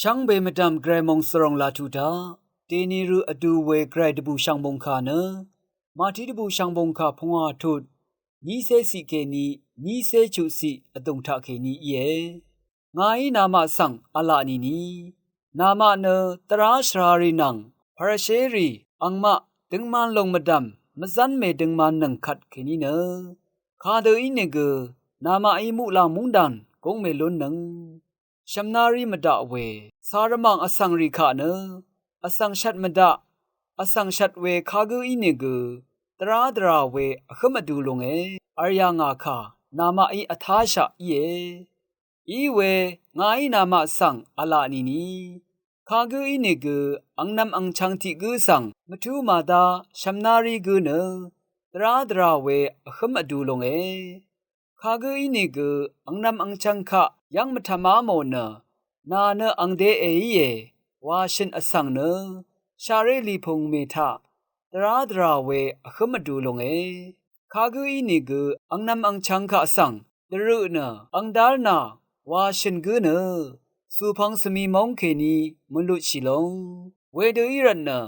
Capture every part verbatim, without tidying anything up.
Shvngbe mvdv̀m gvray mòngsvròng laq tuq taq dèni rø vdu we gvray dvbùshv̀ng mòngkà nø Màti dvbùshv̀ng mòngkà pungwà tut nícé ciq kèní nícé chuq ciq vdùng taq kèní íe. Ngàí namaq svng v̄la nìni, namaq nø dvrá shvrarì nvng Parisherì angmaq døngman lòng mvdv̀m mvzv́n mèdøngmannøng kvt kèní nø kadø ínìgø namaqí muqlàng múngdàn gúng mèlúnnøng shv̀mnari mvdaq we carvmàng vsvng rì kaq nø vsvng shvt mvdaq, vsvng shvt we kagǿ ínìgø dvrá dvrà we vhǿm vdu lúnge. V̄l yà ngà kà namaqí vtáshaq íe. Iwe ngàí namaq svng v̄la nìni, kagǿ ínìgø angnv̄m angchv̄ng tiq gǿ svng mvtú màdá shv̀mnari gǿ nø dvrá dvrà we vhǿm vdu lúnge. Kagǿ ínìgø angnv̄m angchv̄ng kaq yv́ng mvtvmá mò nø nà nø angdé èíe wa shø̀n vsvng nø sharé lìpung mè taq dvrá dvrà we vhǿm vdu lúnge. Kagǿ ínìgø angnv̄m angchv̄ng kaq svng dvrøq nø angdál nà wa shø̀n gǿ nø cùpvng svmi móng kèní mvlutshì lúng. Wedø í rvtnø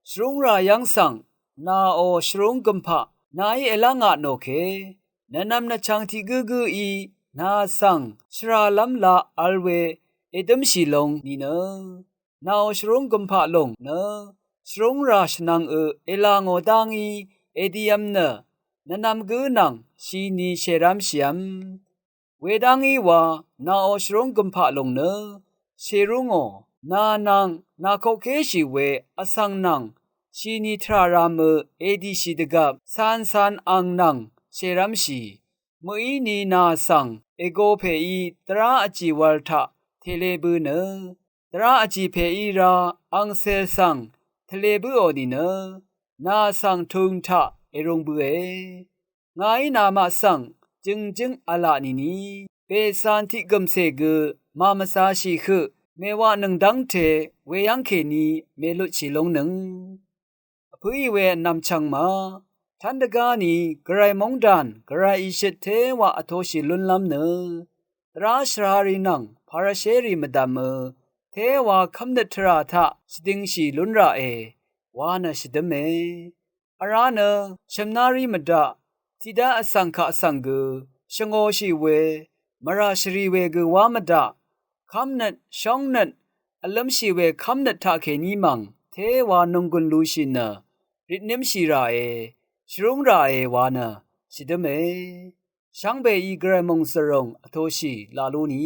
shvrúngrà yv́ng svng nàò shvrúng gø̀mpaq nàí èlv́ngà nò ke, nvnvm nvchvng tiq gǿ gǿí nà svng shvràlv́m laq v̄l we èdǿmshì lúng nìnø, nàò shvrúng gø̀mpaq lòng nø shvrúngrà shvnvng ø èlà ngò dá ngí èdiv̄m nø nvnvm gǿ nvng shini shèrv́mshìv̄m. Wedá ngí wa nàò shvrúng gø̀mpaq lòng nø shèrú ngò, nà nvng nàkoqkéshì we vsvng nvng shini tvrà rv̄m ø èdìshì dvgvp cancan ang nvng shèrv́mshì. Mø̀íni nà svng ègo pèí dvrá vjì wv̄l taq tèlebø nø dvrá vjì pèí rá angcè svng tvlē bǿò nìnø nà svng tūng taq èrung bøe. Ngàí namaq svng jø̀ngjǿng v̄la nìni, bècàn tiq gø̀mcè gø màmvzāshì høq mèwaqnøng dv́ngte weyv́ng kèní mèlutshì lúngnøng. Vpǿì we vnvm chv̄ng ma, tv́n dvgáni gvray móngdàn gvray ìshøt téwaq vtoshì lúnlv́m nø dvrá shvrarì nvng Parisherì mvdv̀m ø téwa kv́mnøt tvrà taq shvdingshì lún ràe wa nø shvdǿme. Vrá nø shv̀mnari mvdaq tiqdá vsvng kaq svng gø shvngōshì we mvrà shvrì we gø wá mvdaq kv́mnøt shóngnøt vlǿmshì we kv́mnøt taqkèní mv̀ng téwa nònggùn lushì nø ritnǿmshì ràe, shvrúng ràe wa nø shvdǿme. Shvngbeí gvray mòngsvròng vtoshì laq lú ni.